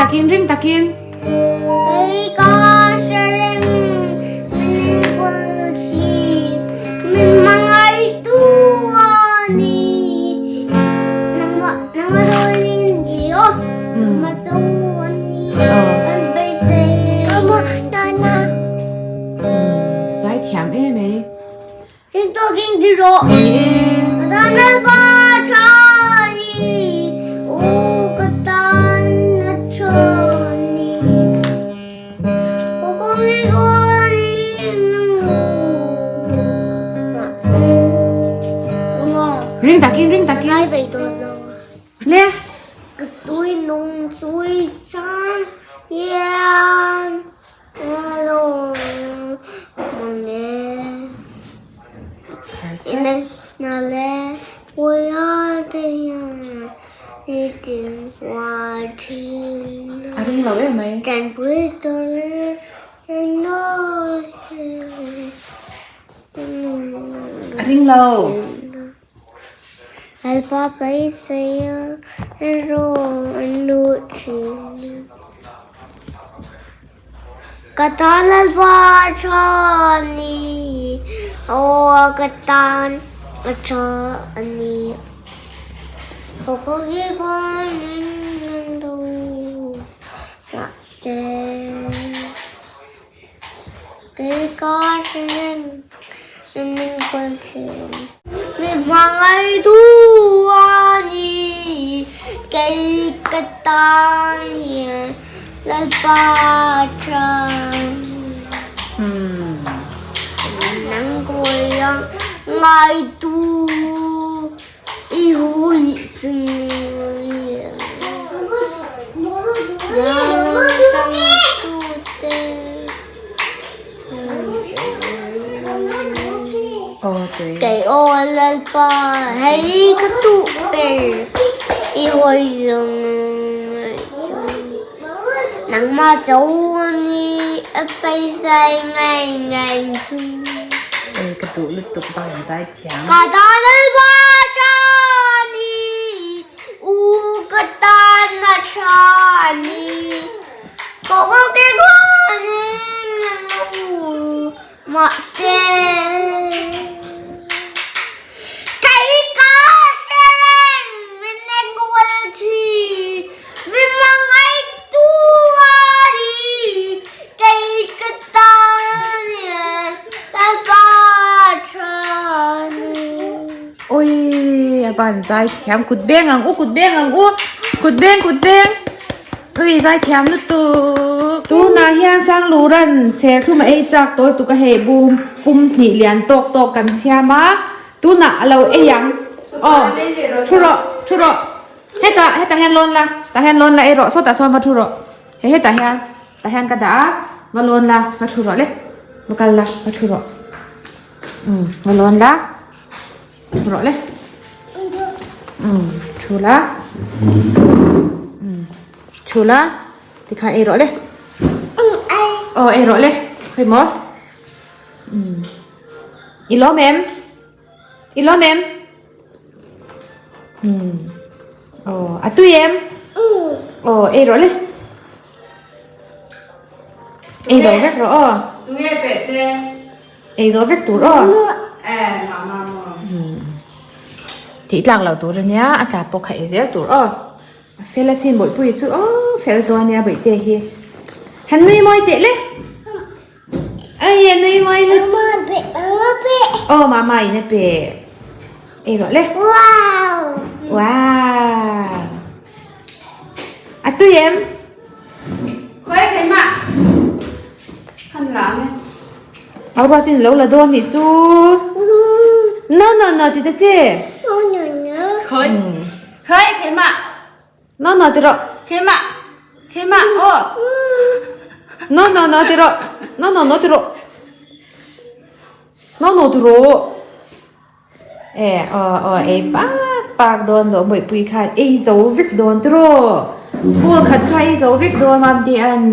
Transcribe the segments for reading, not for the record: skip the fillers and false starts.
takin ring takin. Kei ka hre reng min enkawl thin min hmangaihtu a ni nangmah nangmah dawn in ni aw nangmah chu a ni kan beisei mama nana Zaithiam em ei. Tin tawkin ti rawh. Ni e. Ka tan Lalpa tha ni, aw ka tan a tha ni. Ka kawng hi kawn in a hmu mahse mama. Ring takin ring takin. Ka zai ve dawn lo. Le. Ka sawi nung sawi chang hian. A ring lo em mai. A ring lo. Ka tan Lalpa tha a ni, aw ka tan a tha a ni. Ka kawng kawngin an lo mahse kei ka hre reng min enkawl thin. Mi hmangaihtu a ni, kei ka tan hian. Lalpa chuan nang kawiang ngaitu i hui Kei aw Lalpa hei ka duh ber i hawi zawng Nangmah cho ni a paisai ngai ngai chu. Ei ka duh lutuk bak an zai thiam. Ka tan Lalpa tha ni u ka tan a tha ni Ko ko ke ko ni u mahse Kei ka hre reng min enkawl thi min hmangaihtu a ni kei ka tan hian Lalpa tha ni. Oi a ban zai thiam kut beng ang u kut beng ang u kut beng kut beng. Ui zaithiam lutuk. Tunah hian Sangluran serthlum a ei chak tawl tuk a hei bum pum hnih lian tawk tawk kan siam a tunah a lo ei ang aw thu rawh thu rawh hetah hetah hian lawn la tah hian lawn la ei rawh sawtah sawn va thu rawh he hetah hian tah hian ka dah a va lawn la va thu rawh le va kal la va thu rawh umm va lawn la. Thu rawh le. Umm thu la. Umm thu la. Tikhan ei rawh le. Aw ei rawh le. Khawi maw? Umm i lawm em? I lawm em? Umm aw a tui em? Aw ei rawh le. Ei zo vek rawh aw. Tunge peh che? Ei zawh vek tur aw. Eh, mama maw. Tih tlak lo tur ania, a tla pawh kha ei zel tur aw. A fel a chin bawihpui chu aw fel tawh ania bawihte hi. Han nui mawi teh le. Ai a nui mawi lut. Mama pe, mama pe. Aw mama in a pe. Ei rawh le. Wow. Wow. A tui em? Khawi keimah kan la ang e. Au ruatin lo la dawn nih chu. No no no ti ta che. No no no. Khawi khawi keimah. No no ti rawh. Keimah keimah aw. No no no ti rawh. No no no ti rawh. No no ti rawh. E aw aw ei pak pak dawn loh mawihpui khan ei zo vek dawn tiraw ball khat kha ei zo vek dawn mam te an.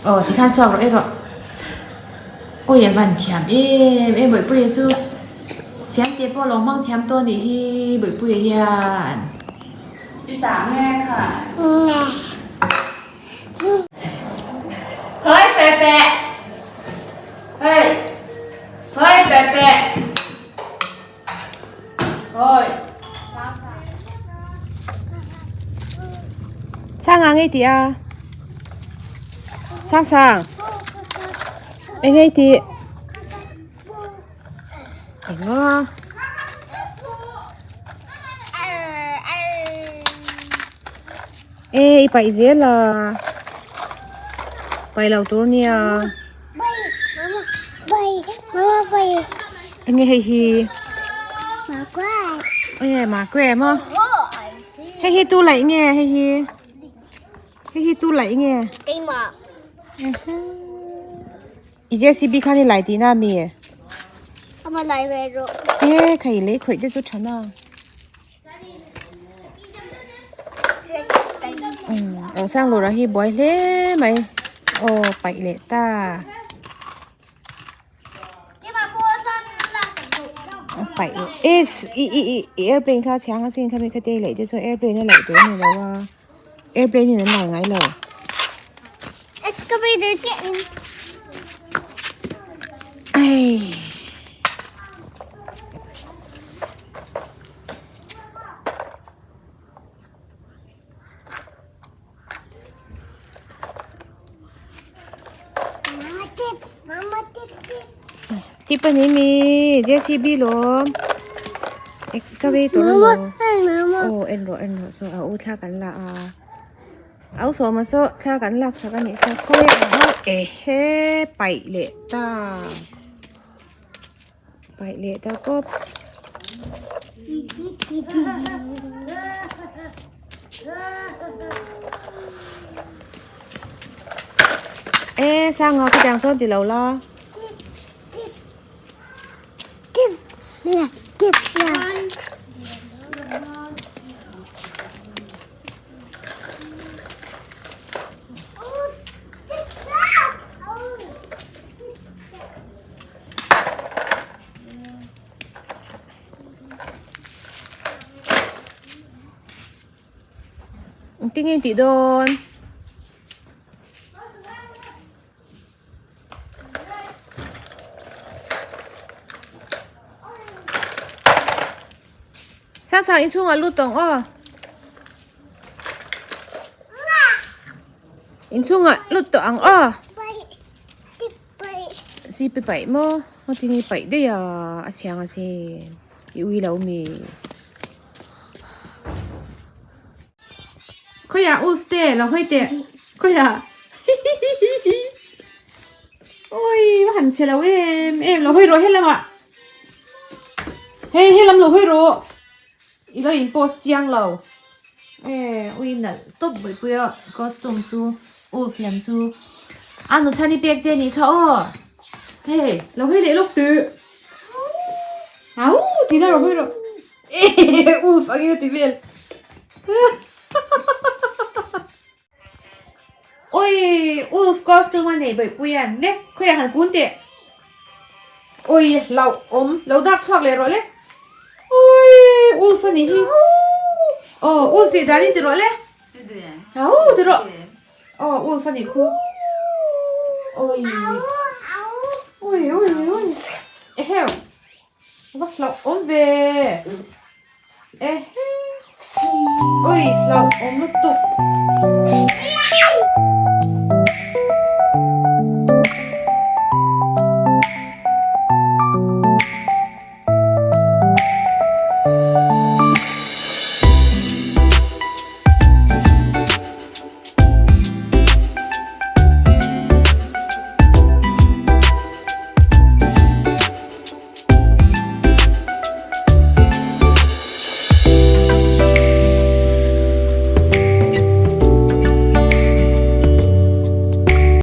Aw tikhan chhuak rawh ei rawh. Awi a van thiam em em Bawihpuia chu fiamte pawh a lo hmang thiam tawh a nih hi Bawihpuia hian. I tah nge kha? Nge. Hoi Pepe. Hei. Hoi Pepe. Hoi. Sang ang ei tih a. Sang sang. Eng ei tih. Enga. E i paih zel a. Paih lo tur nia. Enge hei hi. E ma kwe maw. Hei hi tu laih nge hei hi. Hei hi tu laih nge. Keimah. I JCB khan i lai tihna ami? Ama lai ve rawh. E khai lei khawih te chu tha na. Aw sang lura hi buai hle mai. Aw paih leh ta. Paih leh is i i i airplane kha chhiang a chin kha mi kha te leh te chu airplane a laih tur a ni lo a airplane in an lai ngai lo. Excavator chiah in. Ai. Tip a ni mi JCB lawm excavator a lo aw en rawh en rawh saw a u thla kan la a au sawma saw thla kan lak sak a nih saw khawi ang ho ehe paih leh ta. Paih leh ta kawp. E sang nga khatiang chuan ti lo la. Engtin nge tih dawn? Sang sang inchhungah lut tawng aw. Inchhungah lut tawh ang aw. Zipe paih maw hawtin i paih daih a a chhiang a chin i ui lo mi. Khawiah Wolf te lo hawi teh khawiah hihihihi awi va han che lo em em lo hawi rawh helamah hei helam lo hawi rawh i lo in post chiang lo e ui nalh tawp buaipui a costume chu Wolf lem chu a nu chhan i pek che nih kha aw hei lo hawi leh lawk teh au tih na rawh hawi rawh. Uff angin a ti vel. Oi Ulf costume a nei Bawihpui an le khawiah han kun teh. Oi hlauh awm lo dak chhuak leh rawh le. Oi Ulf a nih hi. Aw Ulf tih dan in ti rawh le. Au ti rawh. Aw Ulf a nih khu. Oi. Oi oi oi. Eheu. Va hlauh awm ve ehe ui hlauh awm lutuk.